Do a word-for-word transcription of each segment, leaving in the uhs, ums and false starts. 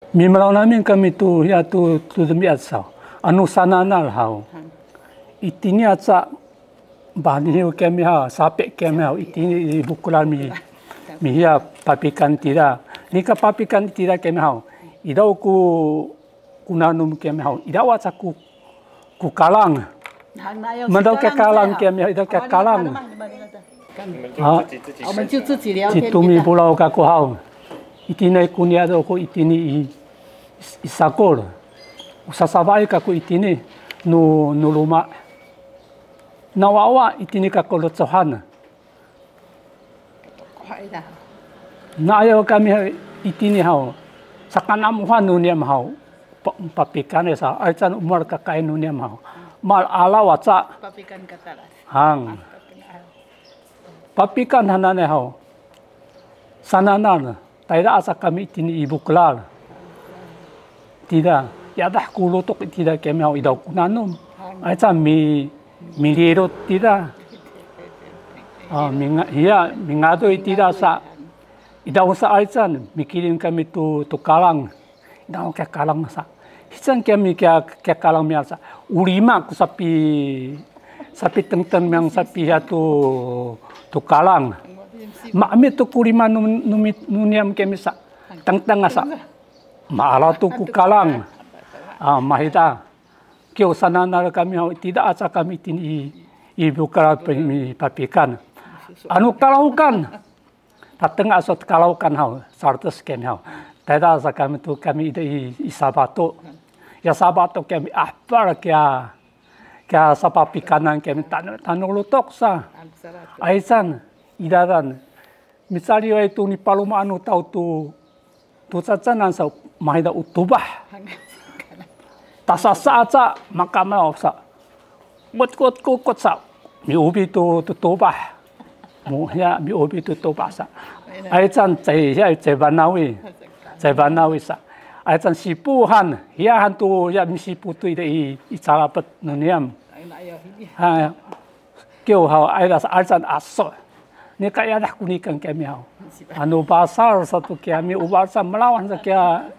Mimalaw nami kami tu, ya tu, tu demiat saw. Anu sananal haw. Itini aca banihiw kami haw, sapi kami haw, itini i bukulan mi, mihiya papikan tira. Nika papikan tira kami haw. Idaw ku, ku nanum kami haw. Idaw aca ku, ku kalang. Madaw kakalang kami haw, idaw kakalang. 啊，我们就自己聊天。 Ci Tumi pulaw kaku haw. Itini ku niya do ku itini i, i sakol. Sasabay kaku itini nu, nu luma. Nawawa itini kaku lecohan. Naayaw kami itini haw. Sakanamuhan nu niyam haw. Pa, papikan sa, aycan umal kakain nu niyam haw. Mal alaw aca. Papikan katalas. Hang. Papikan hanane haw. Sananan, tayda aca kami itini i bukelal. Tida, yadah ku lutuk tida kami haw idaw ku nanum. Aycan mi, milirut tida. Ah, minga, hiya, mingadoy tida sa. Idaw sa aycan, mikilim kami tu, tu kalang. Daw kakalang sa. Hican kami kakalang mial sa. Ulima ku sapi, sapi tengteng miang sapi ya tu, tu kalang. Maami tu kulima nu, nu, nu niyam kami sa. Tengteng sa. Maala tu ku kalang. Ah, mahita. Kiyo sananal kami haw, tida aca kami itini i, i bukelal mi papikan. Anu kalawkan. Tateng aca kalawkan haw, sartes kami haw. Tayda sa kami tu kami ida i, i Sabato. Ya Sabato kami apal kiya, kiya sapapikanan kami tanu, tanu lutok sa. Aycan, idadan. Micaliway tu nipaluma anu taw tu, tu cancanan sa, mahida u tubah. Tasasa aca makamelaw sa. Ngut, ngut, ngut, ngut sa. Miubi tu, tu tubah. Mu, ya, miubi tu tubah sa. Aycan cai, ya, cai banawi. Cai banawi sa. Aycan sipuhan, ya, han tu, ya, misipu tu ida i, i calapet nu niyam. Ha, kiyo haw, ayda sa, aycan aso. Nika yadah ku nikan kami haw. Anu basal sa tu kami, ubal sa melawan sa kiya,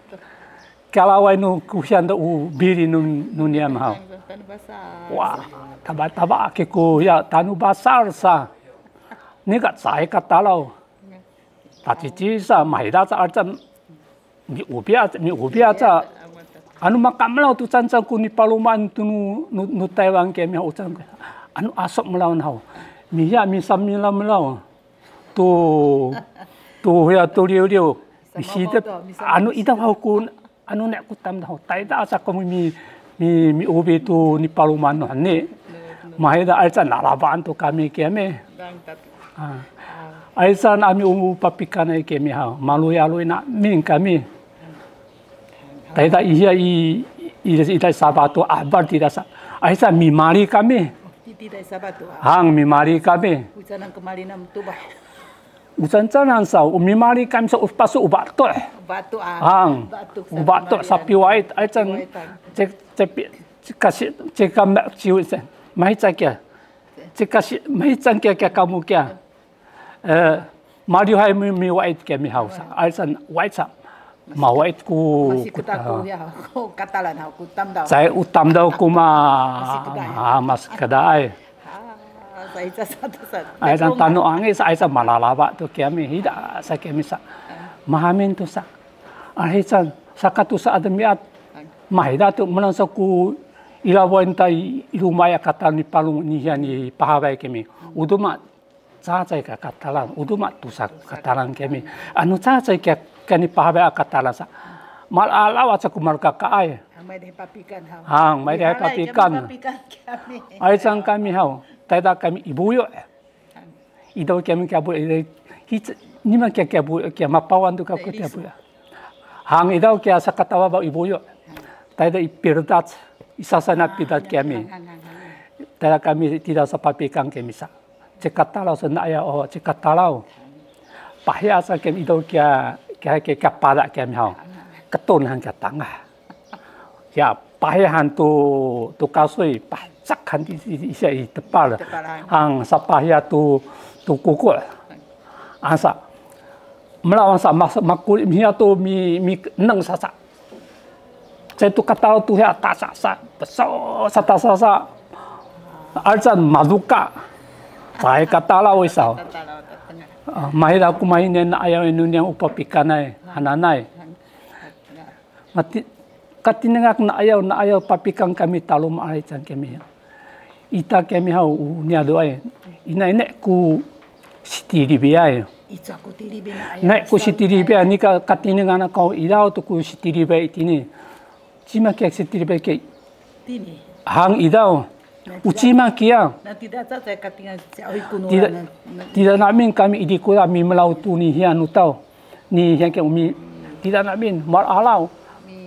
Kalaway nu kuhian do u bili nu, nu niyam haw. Wa, taba, taba, kiku ya tanu basal sa. Nika cai katalaw. Tacici sa, mahida sa acan. Miubi aca, miubi aca. Anu makamelaw tu cancan ku nipaluman tu nu, nu, nu Taiwan kami haw can. Anu asok melaw haw. Miya, misamila melaw. Tu, tu ya tu liwliw. Misidep, anu ida haw ku, anu nek ku tamdaw. Tayda sa ko mi, mi, miubi tu nipaluman no ni. Mahida aycan lalabaan tu kami kami. Aycan ami u papikan ay kami haw. Maluyaluy na min kami. Tayda iya i, i, i, i Sabato abal tida sa. Aycan mimali kami. Hang mimali kami. Ucancan sa, mimali kami sa, upasu ubatuh. Hang, ubatuh sapiwait, aycan, cek, cek, cek, kasi, cek, kami, ciwi, cek, mahican kia. Cek, kasi, mahican kia, kia kamu kia. Eh, maliw hay mi, miwait kami haw sa. Aycan wait sa. Mawait ku, ku, ku katalan haw, ku tamdaw. Cai u tamdaw ku ma, masikadaay. Aycan tanu angis, aycan malalaba tu kami, hida sa kami sa. Mahamin tu sa. Aycan, saka tu sa ademiat. Mahida tu, menang sa ku ilawan tay ilumaya katan ni palung ni yan ni pahabay kami. Uduma, cacay ka katalan, uduma tusa katalan kami. Anu cacay ka, kani pahabay a katalan sa. Malalaw aca ku malkakaay. Hang, mayday papikan haw. Hang, mayday papikan. Aycan kami haw. Tayda kami i buyu'. Idaw kami kia buyu', idaw, hic, nima kia kia buyu', kia mapawan tu ka kia buyu'. Hang idaw kia sakatawa ba i buyu'. Tayda i piredac, i sasana piredac kami. Tayda kami tida sa papikan kami sa. Cikatalaw sa naya o, cikatalaw. Pahiya sa kami idaw kia, kia, kia, kia pada kami haw. Ketun han kia tangah. Ya, pahiya han tu, tu kasuy, pacak han i, i, i, i tepal. Hang sa pahiya tu, tu kuku'. Asa, melawan sa mas, makuli, miya tu mi, mi neng sa sa. Cay tu katalaw tu hiya tasasa, peso sa tasasa. Alcan maduka. Cay katalaw i saw. Ah, mahira ku mahini naayaw i nu niyam u papikanay, hananay. Mati, katinengak naayaw, naayaw papikan kami taluma ay can kami. Ita kami haw u niyaduay. Ina ine ku sitilibiyay. Ica ku tilibiyay. Ne ku sitilibiyay, nika katinengan kaw idaw tu ku sitilibiyay itini. Cima kiya sitilibiyay ke. Tini. Hang idaw. Ucima kiya. Na tidak sa saya katingan si awi kuno. Tidak, tidak namin kami idikula mimelaw tu ni hiya nutaw. Ni hiya ke umi. Tidak namin, mal alaw.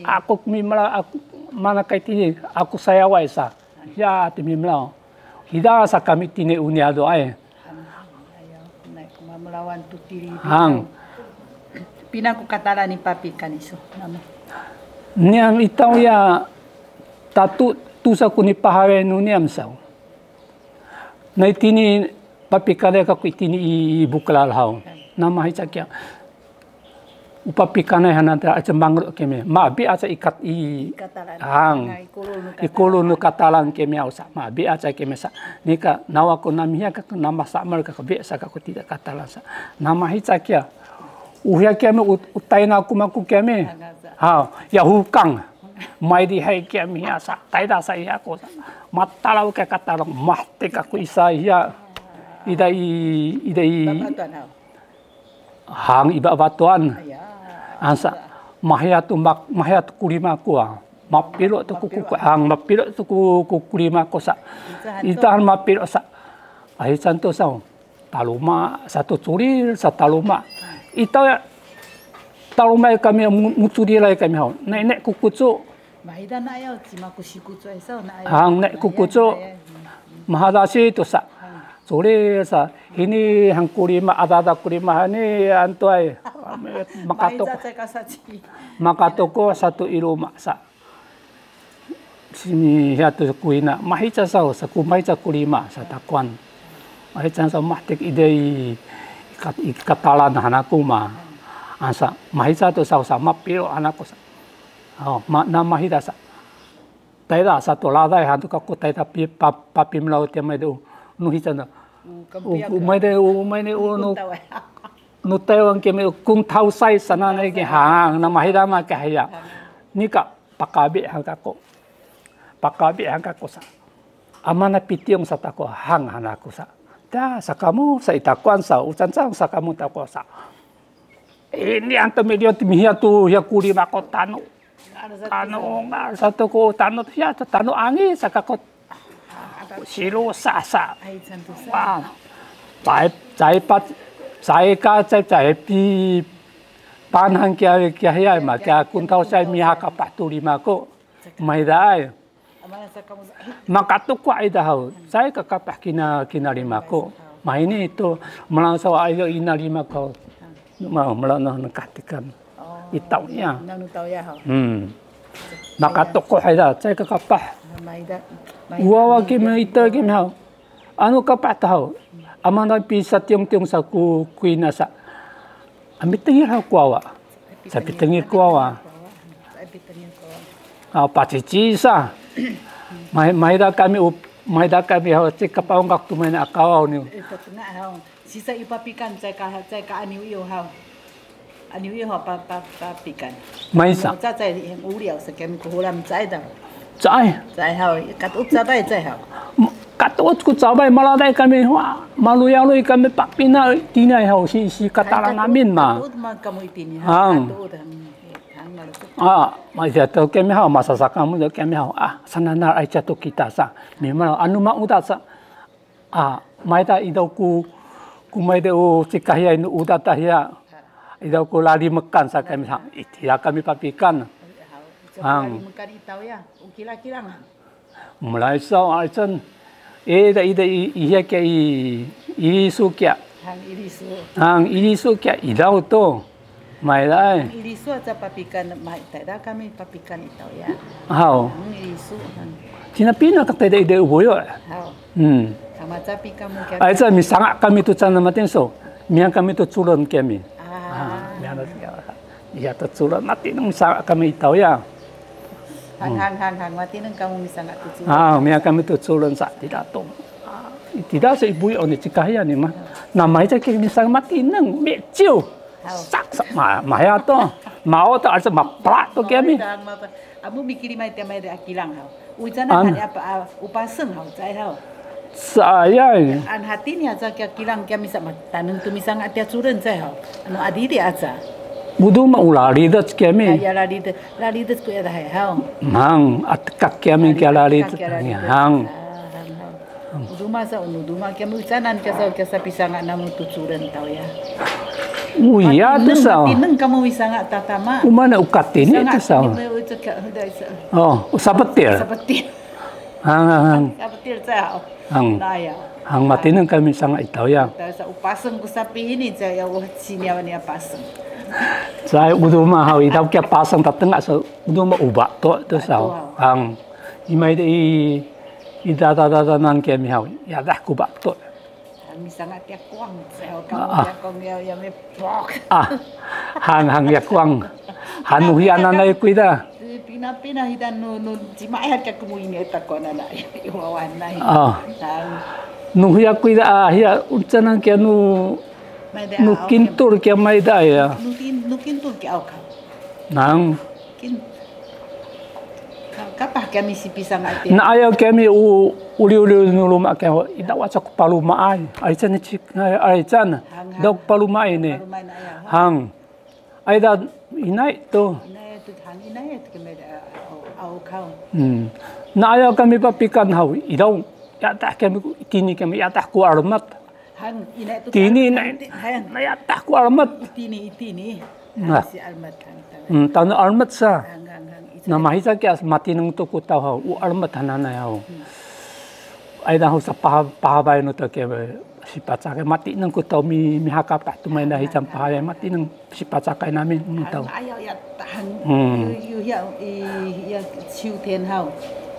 Aku mimelaw, aku mana kay tini, aku sayaway sa. Ya, ti mimelaw. Hida sa kami tini u niyaduay. Hang. Ayaw, nay, kumamelawan tu tiri. Hang. Pina ku katalan ni papikan isu. Nama. Niyam itaw ya, tatu tusa ku ni pahawe nu niyam saw. Nay tini papikan ya kaku itini i, i bukelal haw. Nama hica kiya. Upa pikanay hanan ta aca mangru keme. Mabi aca ikat i. Ikatalan. Hang. Nga ikulu nu ikulu nu katalan keme ausa. Mabi aca keme sa. Nika nawa ko namiha ka nama samal ka kebe sa ka ko tidak katalan sa. Nama hica kiya. Uhiya keme ut-, utay na kumaku keme. Hang, sa. Ha, ya hukang. May di hay keme ya sa. Tayda sa iya ko sa. Matalaw ke katalan. Mahtik aku isa iya. Ida i, ida i. Bapak tuan, ha. Hang iba batuan. Aya. Ansa mahiya tu mak-, mahiya tu kulima ku a. Mapilo tu ku, ku, hang mapilo tu ku, ku kulima ku sa. Itahan mapilo sa. Ahi canto sa. Taluma satu culil sa taluma. Ita ya taluma kami mu-, muculil kami haw. Nenek kukucu. Mahidan ayaw, cima ku sikucu ay saw na ayaw. Hang ne kukucu. Mahadasi tu sa. Culil sa. Hini hang kulima, adada kulima hani antuay. Makatok. Mahica cay kasaci. Makatoko satu iluma sa. Sini hiya tu kuina. Mahica saw, sa ku mahica kulima sa takuan. Mahica saw mahtik ide i kat-, i katalan hanaku ma. Ansa, mahica tu saw sa mapilo hanaku sa. Oh, ma, na mahida sa. Tayda sa to laday hantu kako tayda pi, pa, papimlaw tiya mayda u, nu hica na. U, u, mayda u, mayda u, nu, nu Taywan kemi u, kung tawsay sana na ki hang, na mahida ma kahaya. Nika pakabi hang kako. Pakabi hang kako sa. Amana pitiyong sa tako hang hanaku sa. Ta, sakamu sa itakuan sa, ucancang sakamu tako sa. Ini anto medio ti mihiya tu, hiya kulima ko tanu. Tanu nga sato ko tanu, hiya tanu angi sa kako. Silu sa sa. Wa. Cai, cai pat, cai ka, cai, cai pi, panhan kia, kia hiya ma, kia kuntau sa miha kapah tu lima ko. Maida ay. Makatuku ay dahaw. Cai kakapah kina, kina lima ko. Mahini tu, malang sawa ayo ina lima ko. Ma, malang na nakatikan. Itaw ya. Hmm. Makatuku ay da, cai kakapah. Uwawa kima ita kima haw. Anu kapah tahaw. Amana pi sa tiyong-tiyong sa ku, ku ina sa. Ami tengil haw kuwawa. Sapitengil kuwawa. A, pacici sa. May-, mayda kami u-, mayda kami haw ci kapaungkak tu mayna a kawaw ni. Sisa i papikan cai ka, cai ka aniw iyo haw. Aniw iyo haw pa, pa, papikan. Maysa. Cai, cai, yang uliaw sa kami kuhulam cai daw. Cai. Cai haw, katut sa bay cai haw. Katuud ku cabay, maladay kami, wa, maluyaluy kami, papina, tinay haw, si, si katalan amin ma. Katuud ma kamu itini, ha? Hang. Katuud, hang. Hang, malusuk. A, ma, siya to kami haw, masasa kamu to kami haw. A, sananal ay catu kita sa. Mimang, anu ma uda sa. A, mayta idaw ku, ku mayta u sikahiyay nu uda tahiya. Idaw ku lalimekan sa kami sa. Itiya kami papikan. Hang. Lalimekan itaw ya. Ukila-kilang. Mulai saw, aycan, ida, ida, i, iya kia i, ilisu kia. Hang ilisu. Hang ilisu kia, idaw to. Maila ay. Hang ilisu aca papikan, ma, tayda kami papikan itaw ya. Haw. Hang ilisu, hang. Cina pina ka tayda ida uboyo. Haw. Hmm. Kamaca pi kamu kia. Aycan, misanga kami tu cana matin so. Mihan kami tu culon kami. A. A, mihan tu culon. Iya tu culon, matin misanga kami itaw ya. Hang, hang, hang, hang, matineng kamu misanga' tu curen. Ah, miya kami tu curen sa, tidak to. Ah, tidak sa ibu oni cikahiya ni mah. Namay caki misanga' matineng, meciw. Sa, sa, ma, maya to. Mao to, asa mapla to kami. Amu mikili mai tiya mai da kilang haw. Ucana hanya apa, ah, upaseng haw, cai haw. Saya. An hatini aca kiya kilang kiya misa mataneng tu misanga' tiya curen cai haw. Anu adidi aca. Udu ma ulalidec kami. Ya, ya lalidec, lalidec ku ya dahay haw. Mang, atekak kami kiya lalidec. Hang. Udu ma sa unu, udu ma kami ucanan kiya sa, kiya sa pisanga' namu tu curen taw ya. Uya tu sa. Matineng kamu misanga' tatama. Umana ukatini tu sa. Oh, sapetir. Sapetir. Hang, hang, hang. Sapetir cai haw. Hang. Hang matineng kami misanga' itaw ya. Taw sa upaseng ku sapihini cai ya, wah, siniawan ya paseng. Cai udu ma haw, itaw kiya paseng tatengah sa udu ma uba to tu sa. Hang. Imay de i, i dada dada nang kami haw, yadah ku ba to. Misanga' tiya kuang, cai haw kamu tiya kuang ya, ya mepok. Ah, hang, hang ya kuang. Hanu hiya nanay ku ida. Pina, pina hita nu, nu, cima ya kiya kumu ini eta kuang nanay. Iwawan nay. Ah. Hang. Nu hiya ku ida, ah, hiya ucanan kiya nu, nu kintul kiya mayda ya. Nu kin-, nu kintul kiya aw ka. Nang. Kin-, ka-, kapah kami sipisanga' tiya. Na ayaw kami u, uli-uli nu luma' kiya, ida waca ku palumaay. Aycan ni cik, aycan. Hang, hang. Daw ku palumaay ni. Palumaay na ayaw, hang. Hang. Ayda inay to. Inay to, hang inay to kami da, aw, aw kaw. Hmm. Na ayaw kami papikan haw, idaw, yadah kami ku, itini kami, yadah ku alamat. Hang, inay to tini, inay, hang. Na yadah ku alamat. Itini, itini. Nah. Hang si alamat, hang, tana. Hmm, tana alamat sa. Hang, hang, hang, itini. Na mahisa kiya matineng to ku taw haw, u alamat hananay haw. Hmm. Ayda haw sa paha-, pahabay no to kiya, sipacakay matineng ku taw mi-, mihakapah tu mayda hican pahabay matineng sipacakay nami no taw. Hang, ayaw ya, hang. Hmm. Yu, yu, ya, i, ya, ciw ten haw.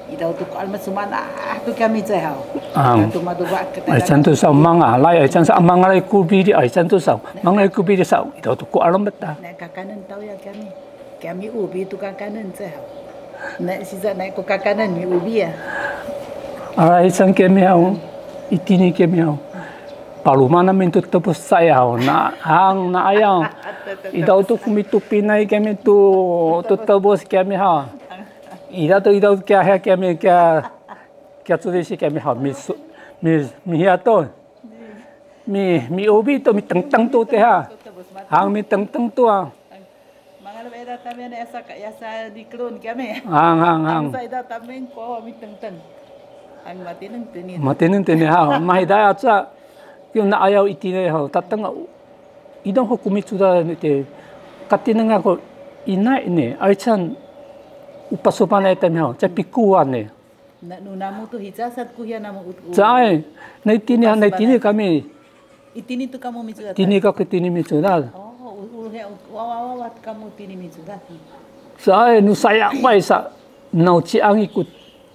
Idaw tu ku alamat sumana, ah, tu kami cai haw. Hang. Tu madu ba kita. Aycan tu sa manga, lay, aycan sa manga lay ku bili, aycan tu sa. Manga lay ku bili sa, idaw tu ku alamat ta. Na kakanen taw ya kami. Kami ubi tu kakanen cai haw. Na sisa na ku kakanen mi ubi ya. Ala isan kami haw, itini kami haw. Paluma namin tu tebus cai haw, na hang na ayaw. Idaw tu ku mitupinay kami tu, tu tebus kami haw. Ida tu idaw kiya, kiya kami kiya, kiya culisi kami haw. Mi su-, mi, mi hiya to. Mi, mi ubi tu mitengteng tu te ha. Hang mitengteng tu ha. Mangalap eda tamen esa ka yasa di kelun kami. Hang, hang, hang. Sa eda tamen ko mi tengteng. Hang matineng tini. Matineng tini ha. Mahidaya ca. Yu na ayaw itini ha. Tateng idong ho ku micuda ni te. Katineng ako inay ni. Aycan upasupan ay tami ha. Ca pikuan ni. Na, nu namu tu hica sat ku hiya namu ut-, u-, Caay, na itini, na itini kami. Itini tu kamu micudat? Tini kaku tini micudat. Oh, u-, u-, hiya, u-, wa, wa, wa, wa, kamu tini micudat. Caay, nu sayaway sa, nau ciangi ku,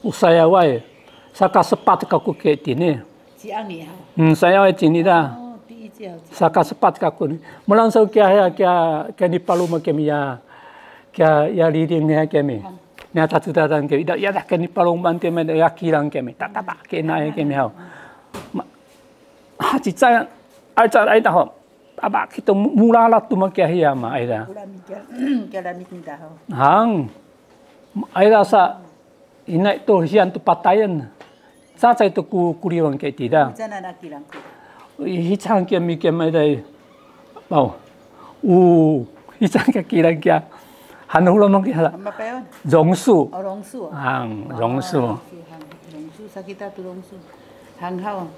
u sayaway. Saka sepat kaku ke tini. Ciangi ha. Hmm, sayaway tini da. Oh, ti ici ha, ciangi. Saka sepat kaku ni. Mulansau kiya hiya, kiya, kiya ni paluma kami ya. Kiya ya liding ni kami. Ni ata tu tatan kami. Ida ya dah kami palung banti men ya kilang kami. Tataba kena kami hau. Ma, ha, cicay, ay, ca, ay, taho. Taba kita mu-, mulala tu makiya hiya ma, ay da. Hang. Ay da sa, inay tu hiyan tu patayen. Cacay tu ku, kuliwan kay tida. Hicang kiya mi kiya mayday. Baw. U, hicang kiya kilang kiya. Hanu hulamang kiya. Zongsu. Zongsu. Hang, zongsu. Zongsu, sakita tu zongsu. Hang haw.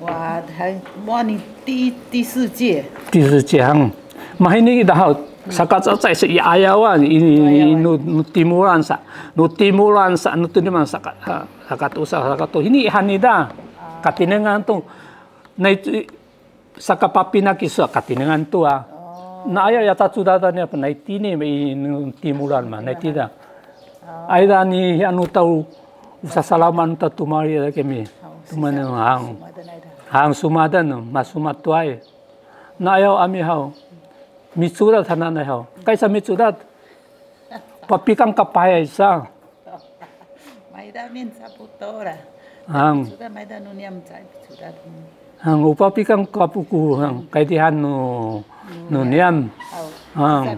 Wa, hang, wa ni ti, ti si cie. Ti si cie hang. Mahini kita haw. Saka cacay sa i ayawan, ini, nu, nu timulan sa. Nu timulan sa, nu timulan sa. Saka tu sa, saka tu. Ini hanida. Katinengan tu. Na itu, saka papina kisu, katinengan tu, ah. Na aya ya tacudada ni apa, na itini, i, nu timulan ma, na itida. Ay da ni, anu tau, usasalaman ta tumali da kami. Tumali hang. Hang sumadan, masumatuay. Na ayaw ami haw. Micudat hananay haw. Kaysa micudat. Papikang kapayay sa. Kita min saputo la. Ang. Sudah maida nu niyam cai sudah. Ang upapikan kapuku ang kaidihan nu nu niyam. Ang.